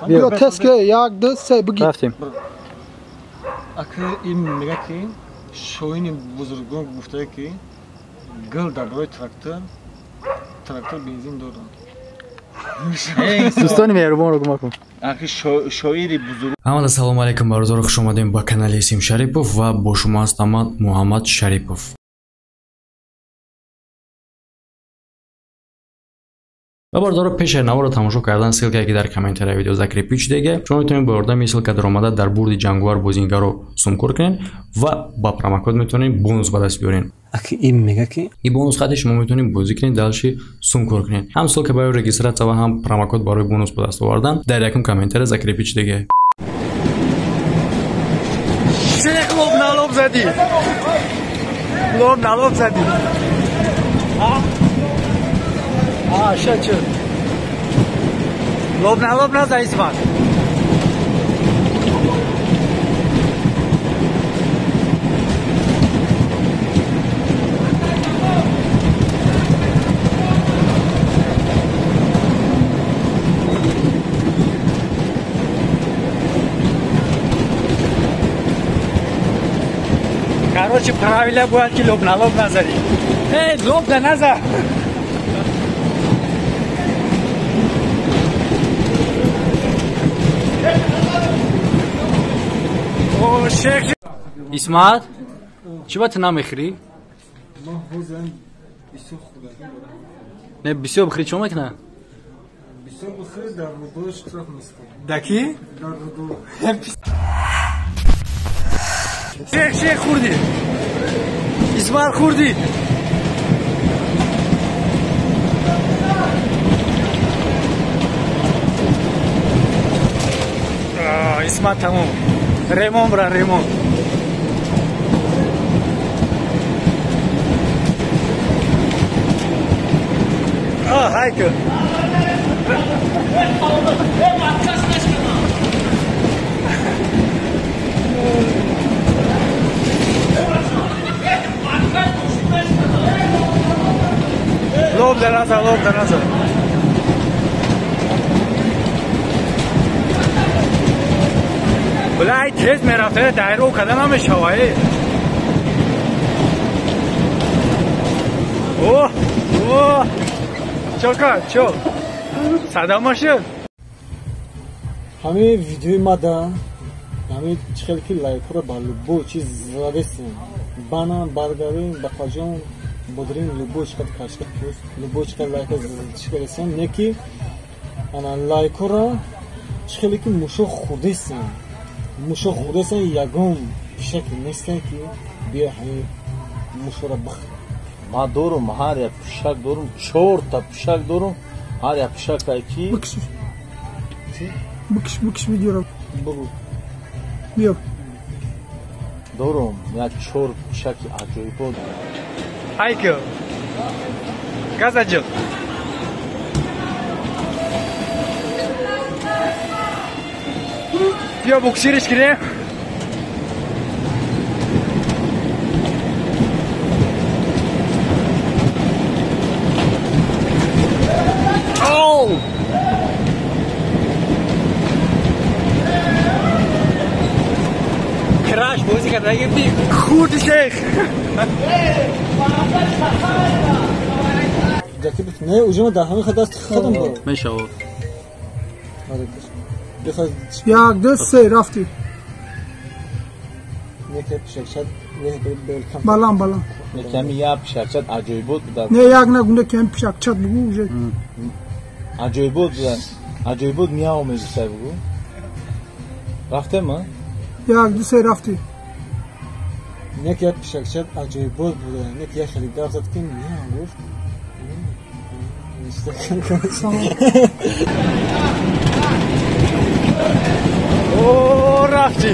Биё тест ки 1 2 3 бигӣ. Рафтем. Ака ин мега ки шоини бузургон гуфта ки гул дар барои трактор бензин дорад. Дӯстони меҳрубонро гумон кун. Аки шоири бузург. Ҳамада салом алейкум бародаро, хуш омадем ба канали Исим Шарипов ва бо шумо ҳастам ман Муҳаммад Шарипов. Ва бародаро, пеш аз наворро тамошо кардан ссилкае ки дар комментария видео закрепить шудага, шумо метавонед бо ёрдами ссилка даромада дар бурди ҷанговар бозингарро сумкор кунед ва ба промокод метавонед бонус ба даст биёред. Аки ин мега ки ин бонус хати шумо метавонед бозӣ кунед, дальше сумкор кунед. Ҳам ссилка барои регистрация ва ҳам промокод барои бонус ба даст овардан дар якум комментария закрепить шудага. Шех лоб на лоб задӣ. Лоб на лоб задӣ. А, шо чё? Лоб на лоб наза, Исмат. Короче, правила будет ки лоб на лоб назари. Эй, лоб да наза. Исмат, чӣ ба ту намехӯрӣ? Ман ҳозирам бисёр хӯрдагӣ дорам. Не, бисёр бихӯрӣ чӣ мекунад? Бисёр бихӯрӣ дар рудо штраф меспорам. Да кӣ? Дар рудо. Шех, шех хӯрдӣ. Исмат хӯрдӣ. Исмат тамом. Ремон бра, ремон. Хайка. Лоб да назад, лоб да назад. Блай, тез мерафта, дайро када намешава, э. О, о. Чока, чо. Садама шуд. Ҳамин видеои мада, ҳамин чӣ хел ки лайкҳоро ба любой чиз задестем. Банан, баргарин, баклажан, бодрин, любой чӣ қадр кашка плюс, любой чӣ қадр лайка чӣ кардестем, не ки ана лайкҳоро чӣ хеле ки мушо хӯрдестем. Мушо хӯрдестем, ягон пишаке нестем ки биё ҳамин мушоро бихӯрад. Ман дорум, ҳар як пишак дорум, 4та пишак дорум, ҳар як пишакае ки бикш. Бикш, бикш видеоро. Бугу. Биё. Дорум, як 4 пишаки аҷоибот. Хайко. Газаҷо. Биё буксириш кунем. Краш бозӣ карда гирифти хурди шех. Не, уже ма дар ҳамин хел даст хадам дорам. Мешавад. 1 2 3 рафтӣ. Не ки пишакчат, не белкам. Балам, балам. Не ками я пишакчат аҷоибот буда. Не, як на гунда кам пишакчат бугу уже. Аҷоибот буда. Аҷоибот миау мегуфта бугу. Рафтем, а? 1 2 3 рафтӣ. Не ки пишакчат аҷоибот буда. Не ки я хеле гап зад ки миау гуфт. О, рафтӣ.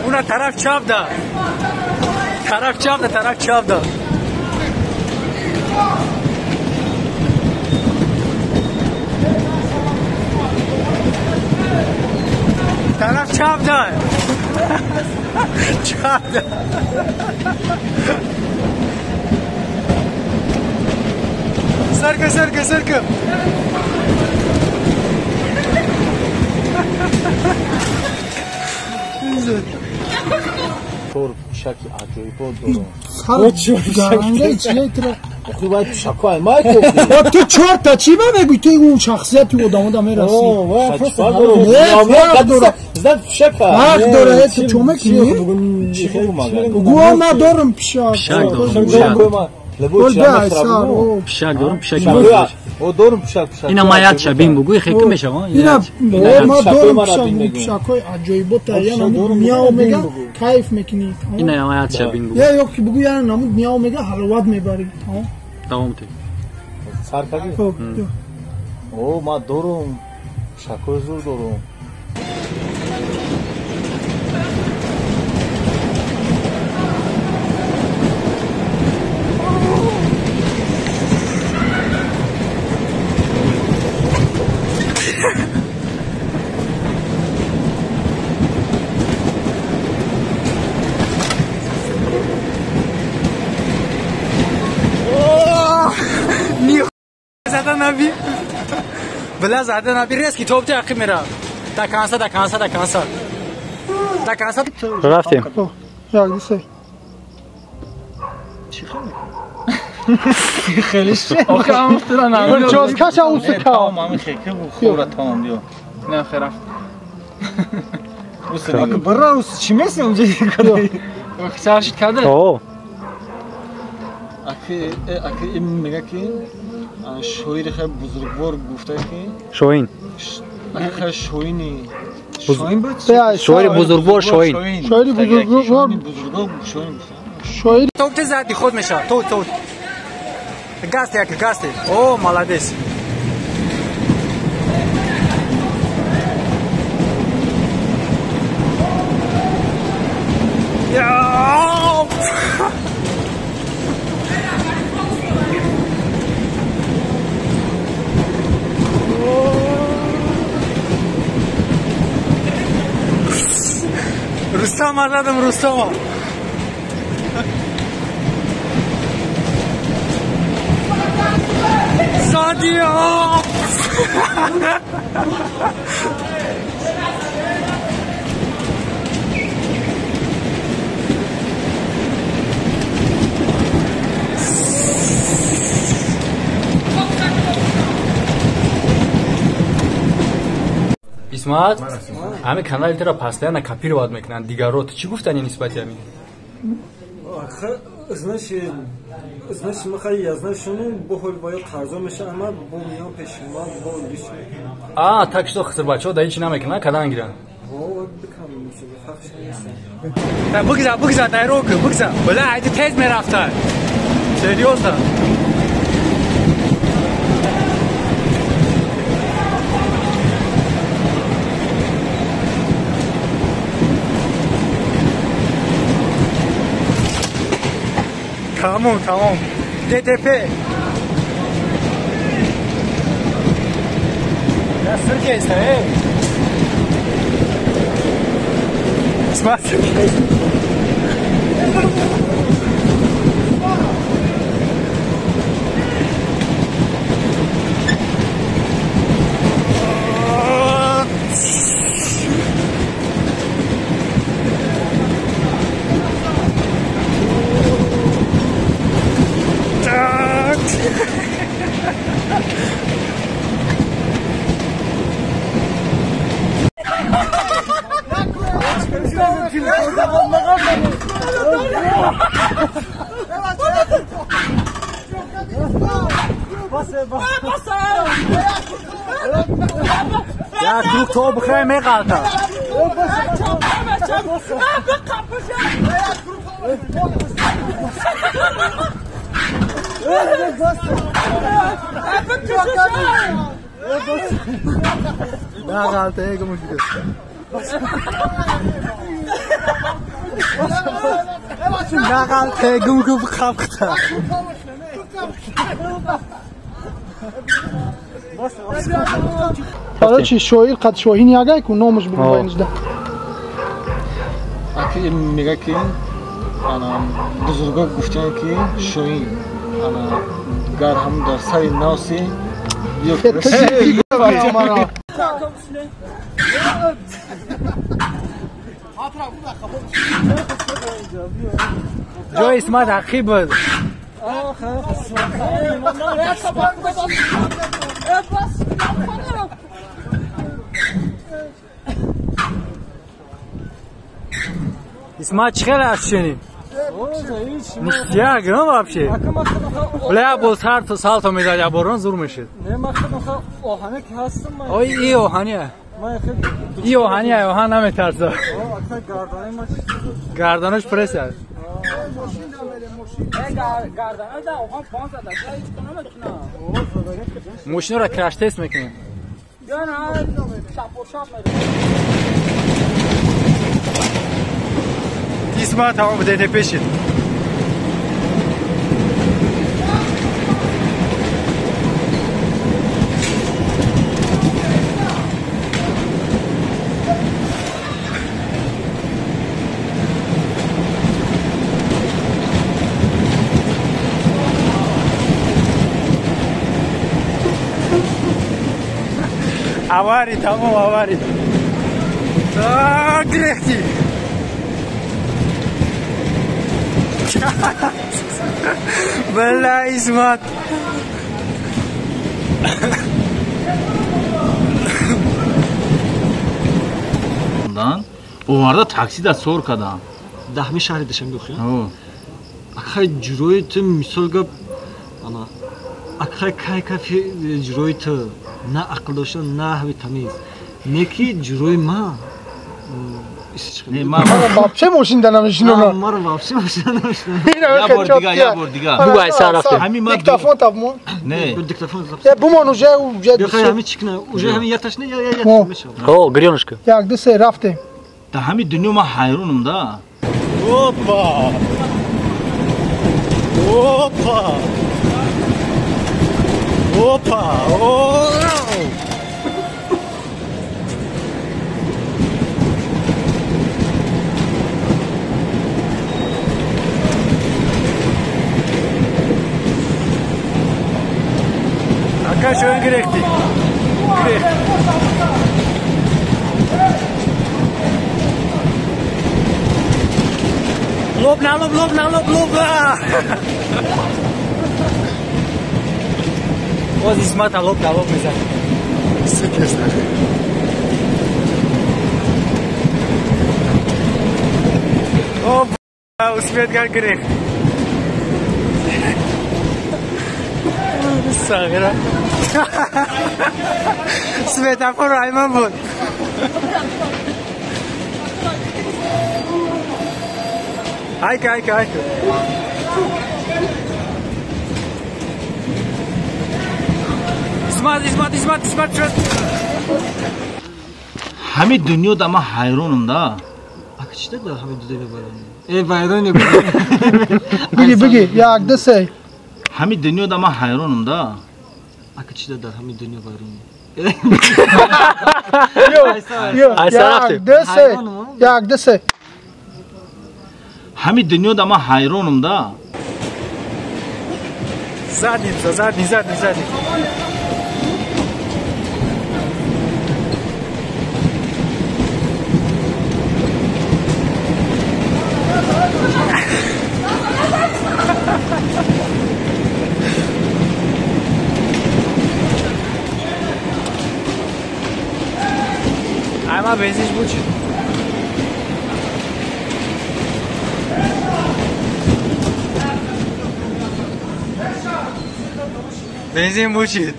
Уна тараф чап да. Тараф чап да, тараф чап да. Тараф чап да. Чап да. Сарка, сарка, сарка. Чор пишаки аҷоибот дорам. Гарангаи чие тра? Охи вай пишакҳои май ко. Ту чорта чӣ ба мегӯй? Ту он шахсияти одамода мерасӣ. Знак пишака. Ҳақ дора, ту чо мекунӣ? Гӯ ма дорам пишак. Пишак дорам. Пишак дорам, пишак. О дорам пишак, пишак. Ина маят шабин бугӯй хеки мешава. Ина ма дорам пишак, пишакҳои аҷоибота, я намуд мияо мега, кайф мекунӣ. Ина маят шабин бугӯй. Я ё ки бугӯ я намуд мияо мега, ҳаловат мебарӣ. Тамом ти. Сар кардӣ? О, ма дорам пишакҳои зур дорам. Била зада наби резки топ ти ақиб мера. Да канса, да канса, да канса. Да канса. Рафтем. Як, ду, се. Чӣ хеле? Хеле ше. Охе ам уфтада на. Чоз каша усика. Тамом, ами хеке бу хора тамом диё. Не, хе рафт. Ака бара ус чӣ меси онҷа када? Охе саршит када? О. Аки аки им мега ки шоири хеле бузургвор гуфта ки Шоин. Ака шоини шоин буд? Шоири бузургвор шоин. Шоири бузургвор шоин гуфта. Шоири топ ти зади худ меша. То то. Газ як газ. О, молодец. Я! Рустам задам Рустама. Садио! Исмат, ҳами канали туро постоянно копировать мекунанд дигарро. Ту чӣ гуфтани нисбати ҳамин? Значит, махай, я знаю, что ну, бохол боё қарзо меша, ама бо миён пеши ма, бо лиш. А, так что хиср бачаҳо да ҳеч намекунанд, кадан гиранд? Во, бикам меша, фарқш нест. Да бигза, бигза, дайро ку, бигза. Била, айди тез мерафта. Серьёзно. Tamam, tamam. DTP. Ya sırkeyse, ey. İsmail sırkeyse. Ya kruг то бихай меғалта. Меғалта, эй, гумуш. Нағал тегум гуф қапқта. Короче, шоир қад шоҳин ягай ку номаш бугӯ. Аки мега ки ана бузурго гуфтан ки шоҳин ана гар ҳам дар сари навси ҷои Исмат ҳаққӣ буд. Исмат чӣ хел аст чунин? Ништяк, ну вообще. Бля, бол салто мезад, я борон зур мешид. Не, ман худам оҳане ки ҳастам. Ой, и оҳания. И оҳания, оҳан наметарса. Гарданаш пресс аст. Мошинро краш тест мекунем. Исмат ҳамон ДТП шид. Аварий, тамом аварий. Грехти. Бля, Исмат. Оварда такси да сор кадан. Даҳми шаҳри Душанбе охи. Акхай ҷурои ту мисол гап ана акхай кай кафи ҷурои ту на ақл дошта на ҳави тамиз. Неки ҷурои ма вообще мошин да намешинона. Мара вообще мошин да намешинона. Я бор дига, я бор дига. Бугай сар рафтем. Ҳамин ма диктофон табмон. Не. Диктофон. Бумон уже уже. Бихай ҳамин чикна, уже ҳамин яташ не, я я мешава. О, грёнушка. Як ду се рафтем. Да ҳамин дунё ма ҳайронам да. Опа! Опа! Опа! Ака шоин гирехти. Гирехти. Лоб на лоб, лоб на лоб, лоб. Боз Исмата лоб на лоб мезанад. О, успет гар гирехт. Сағира. Светофор айман буд. Айка, айка, айка. Исмат, Исмат, Исмат, Исмат шуд. Ҳамин дунё да ман ҳайронам да. Ака чӣ да ҳамин дунё вайронӣ? Э, вайронӣ. Биги, биги, як ду се. Ҳамин дунё да ман ҳайронам да. Ака чӣ да ҳамин дунё вайронӣ? Як ду се, як ду се. Ҳамин дунё да ман ҳайронам да. Задница, задний, задний, задний. Айма бензинш буд шуд. Бензин бучид.